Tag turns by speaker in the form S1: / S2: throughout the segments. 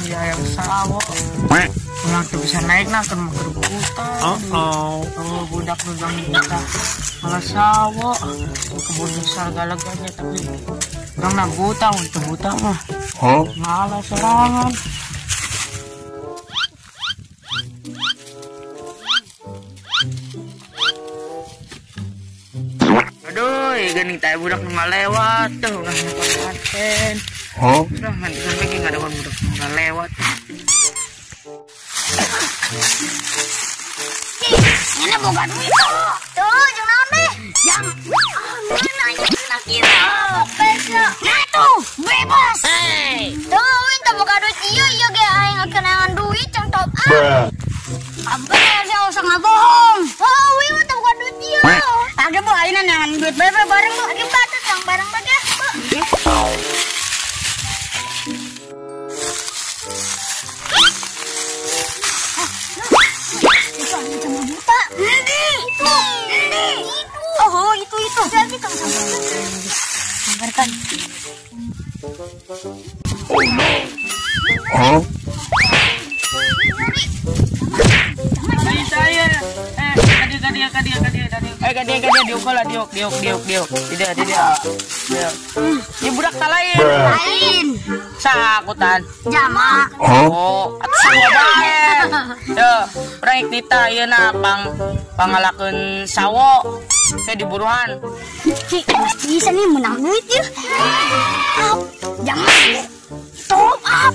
S1: Yang sawo. Orang tuh bisa naik nah kan mau buta. Oh, budak nugang buta. Malah sawo. Kebun besar galaganya tapi orang nak buta untuk buta mah. Malah serangan. Aduh, gini teh budak nu ngalewat tuh ulah paten. Udah nanti sampai ge ada budak nu ngalewat.
S2: Ini boga duit tuh. Tuh, jeung naon deh? Jang. Nah tuh, bebas. Tuh, win teu boga duit ieu ieu ge aing keunangan duit cang top up. Abah sia usah ngabohong. Oh, win mah teu boga duit ieu.
S1: Age bu ayeuna neangan duit bae bareng bu.
S2: Age batu cang bareng bae ge.
S1: Oh, itu.
S2: Lagi tong sambarkan.
S3: Oh no. Huh?
S1: Saya kadi diuk lah diuk. Tidak. Ini budak tak lain.
S2: Lain.
S1: Sakutan.
S2: Jamak.
S1: Oh, atuh sarua bae. Yo, urang nita ieu na pangalakeun sawo. Saya diburuhan.
S2: Ki, bisa nih menang duit ya. Up, jangan. Top up.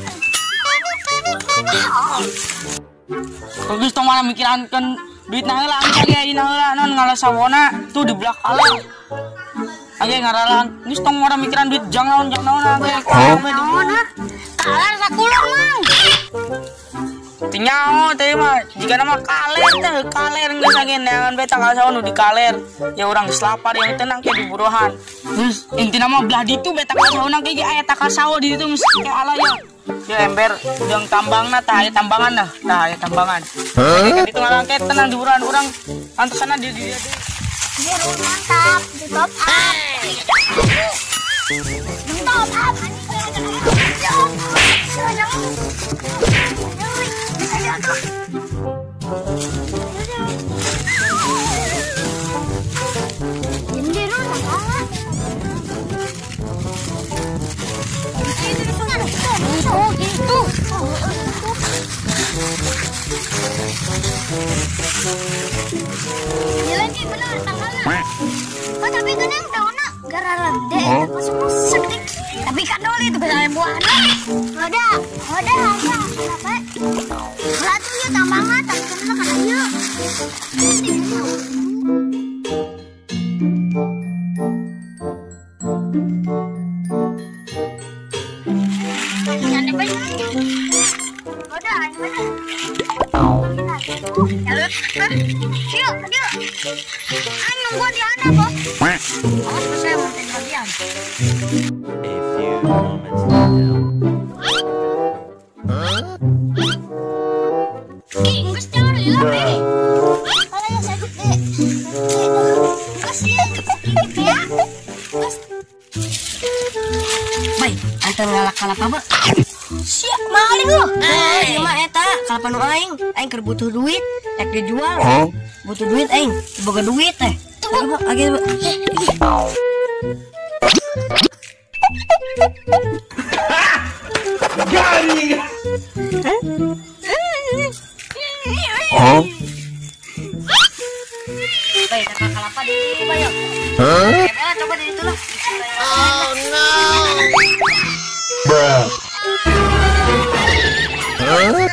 S1: Geus tong malah mikirankeun duit na heula angke ge ayeuna heula naon ngalah sawona tuh di belakang ala. Age ngaralan geus tong malah mikiran duit jang naon age.
S2: Naon ah? Kalah sakulang mang.
S1: Tinyaho teh mah jika nama kaler teh kaler geus age neangan bae tanggal sawo nu di kaler. Ya urang geus lapar yang tenang ke diburuhan. Geus intina mah belah ditu bae tanggal sawo nang ge aya takal sawo di ditu geus ke ala ya. Ya ember jeung tambangna tah aya tambangan nah, tah aya tambangan. Huh? Itu ngalangke tenang diburuhan urang antosana di dieu deui.
S2: Buru mantap, di top up. Di top up. Itu. Jalan ki bener tanggalna. Oh, tapi geuning daunna gara lede masuk sedikit. Tapi kan doli itu bisa buahna. Ada, apa? Lah tuh ya tambangan, tapi kan kana ieu. Nunggu di mana, Bos? Oh, saya mau bagian.
S4: A few moments later.
S2: Ki, geus cari lah, Be. Kalau ya sakit, Be. Geus ya. Geus.
S5: Baik, antar ngalak kalapa, Be.
S2: Siap, maling lu.
S5: Ieu mah eta kalapa nu aing, aing keur butuh duit, rek dijual. Butuh duit aing, boga duit teh. Age, Bu.
S3: Garing. Huh?
S5: Baik, kakak kalapa di situ, Pak, yuk.
S3: Hah?
S5: Coba di situ lah.
S3: Oh no. Bruh. Huh?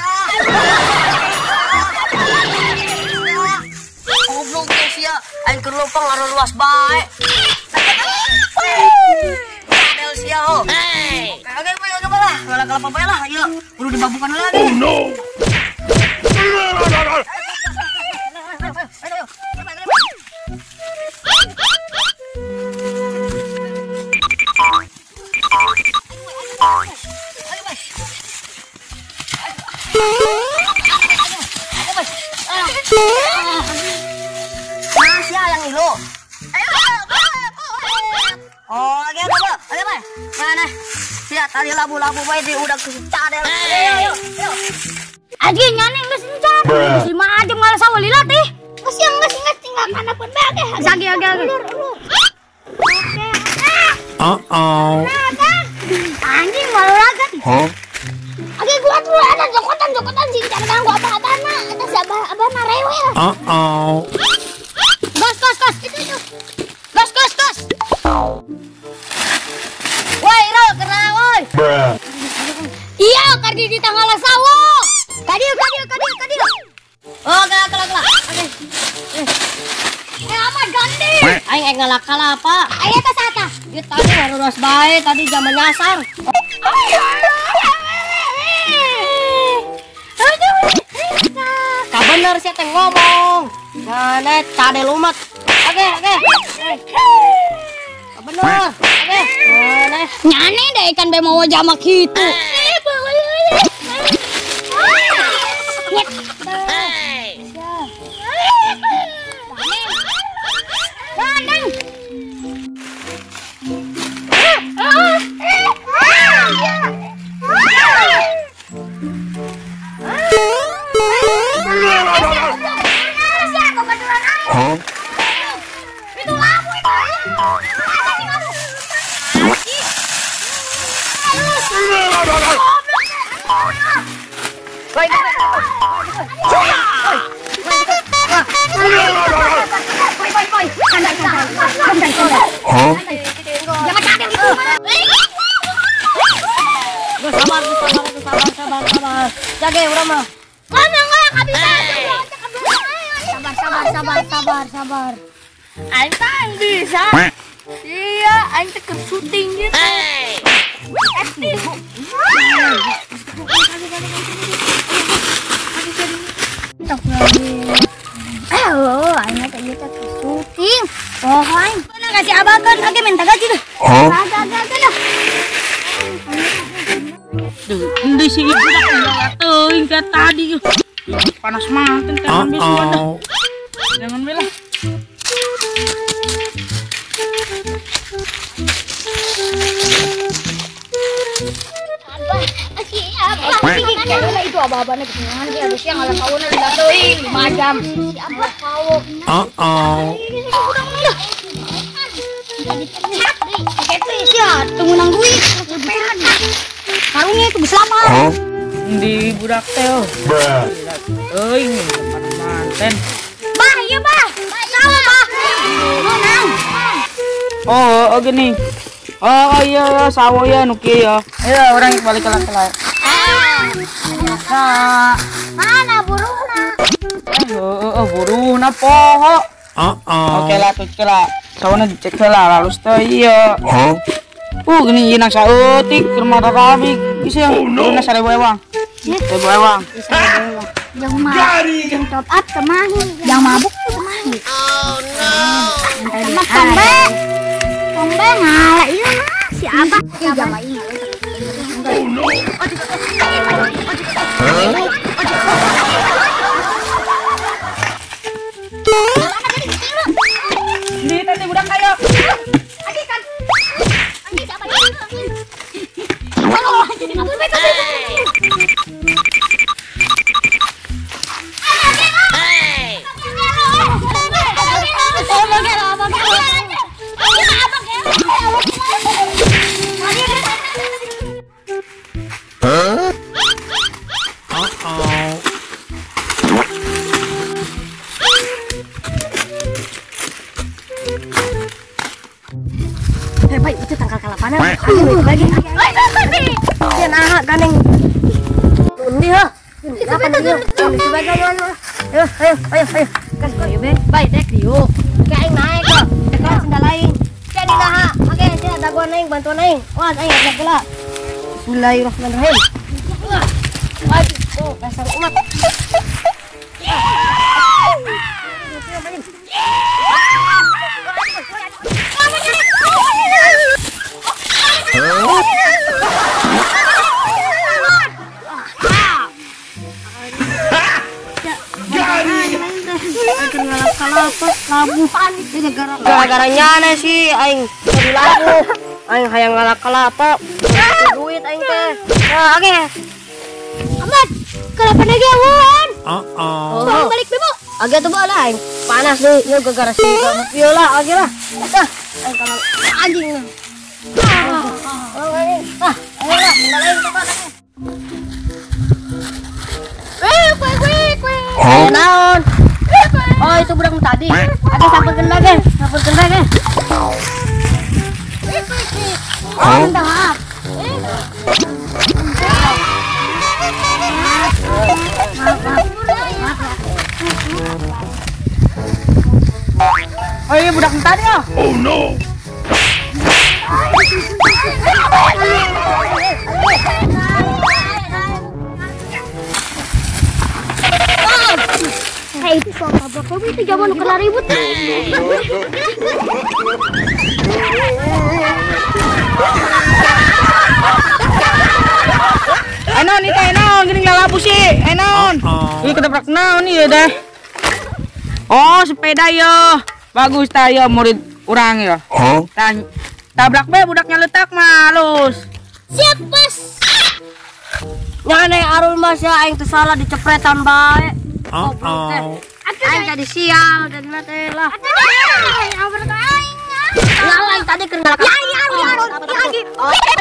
S5: Goblok teh sia, aing keur leumpang ngaruh luas bae. Adel sia ho. Oke, oke, lah. Ngalah kalapa bae lah, ayo. Kudu dibabukan lagi.
S3: Oh no.
S5: Masih yang itu. Oh, oke, oke, oke, mana? Siap, tadi labu-labu bae di udah cadel.
S2: Aji nyane geus encan. Geus 5 jam ngalah sawo lila teh. Geus yang geus tinggal kanapun bae ge. Sagi age age. Oke.
S3: Uh-oh.
S2: Anjing malu ragat.
S3: Huh?
S2: Age gua tuh ada jokotan sing cara gua abah-abahna eta si abah-abahna rewel.
S3: Uh-oh.
S2: Gas gas gas itu itu. Gas gas gas. Woi, Rol, kena woi.
S3: Bruh.
S2: Iya, kardi di tanggal sawo. Kadieu kadieu kadieu kadieu.
S5: Oh, kela kela kela. Oke.
S2: Eh, amat gandi.
S5: Aing aing ngalak kalapa.
S2: Aya teh sata.
S5: Ieu tadi waruras bae tadi zaman nyasar. Kabener sia teh ngomong. Nah, cadel umat. Oke, oke. Kabener. Oke. Nah,
S2: nyane deh ikan be mau jamak gitu.
S3: Huh? Huh?
S5: Sabar, sabar, sabar, sabar, sabar. Jaga urang mah.
S2: Sabar, sabar, sabar, sabar.
S1: Aing tah bisa. Iya, aing teh keur syuting gitu. Acting.
S2: Oh, aing teh ieu teh keur syuting. Oh, aing. Mana kasih abakan oke minta gaji tuh.
S3: Huh?
S2: Agak-agak dah.
S1: Duh, endi si ibu dah teuing ka tadi. Panas manten teh ambil semua dah. Jangan bela.
S2: Abah, itu abah-abahnya kesenangan dia harusnya ngalah kawuna di teuing 5 jam. Si abah kawo.
S3: Uh-oh.
S2: Itu sia tunggu nang duit. Karungnya itu geus lapar.
S1: Di budak teh.
S3: Bruh.
S1: Teuing panas manten.
S2: Bah, iya bah. Sawo bah. Nang.
S1: Oh, oh gini. Oh iya, sawo ya nu kieu ya. Ayo urang balik ke lah. Nah,
S2: mana buruhna?
S1: Oh, buruhna poho.
S3: Uh-oh.
S1: Oke lah, tuh lah. Sawana dicek lah, halus teh iya.
S3: Huh?
S1: Gini ieu nang saeutik keur rame. Bisa yang buruhna 1000 ewang. 1000 ewang.
S2: Jangan mabuk, jangan top up kemahi, jangan mabuk kemahi.
S3: Oh no.
S2: Sama tombe, tombe ngalah iya si abah. Siapa ini?
S3: Oh no.
S1: Di tadi budak kayo.
S3: Huh? Uh-oh.
S5: Eh, baik, itu tangkal kalapana. Ayo lagi. Ya nah, ganeng. Undi ha. Kapan dia? Coba ayo. Ayo, ayo, ayo, ayo. Ayo be, baik dek diuk. Kayak aing naik kok. Kau sendal aing. Jadi nah, oke, sia daguan aing, bantuan aing. Wah, aing ngajak heula. Bismillahirrahmanirrahim. Aduh, oh, dasar umat. Gara-gara nyane sih aing jadi labu. Aing hayang ngalak kelapa. Duit aing teh. Nah, oke.
S2: Ahmad. Kalapan lagi awan.
S3: Uh-oh.
S2: Balik bebo.
S5: Agak tuh lah aing panas deh, yo gara-gara sih kamu. Yo lah, agak lah. Ah, aing kamar anjing. Ah, ayo lah, lain tempat.
S2: Kue.
S5: Naon? Oh, itu budak tadi. Ada sampeurkeun bae ge, sampeurkeun bae ge.
S2: Oh, minta maaf.
S1: Oh iya budak tadi ya.
S3: Oh no.
S2: Hei, itu soal tabrak mobil itu zaman kena ribut.
S1: Enon itu enon, gini lalabu sih, enon. Ini ketabrak naon ya deh. Oh sepeda yo, bagus ta yo murid urang yo. Tabrak be budaknya letak malus.
S2: Siap bos.
S5: Nyane arul mas ya, aing teu salah dicepretan bae. Aing tadi sial dan mate lah. Aing tadi kena.
S2: Ya, ya, ya, ya, ya.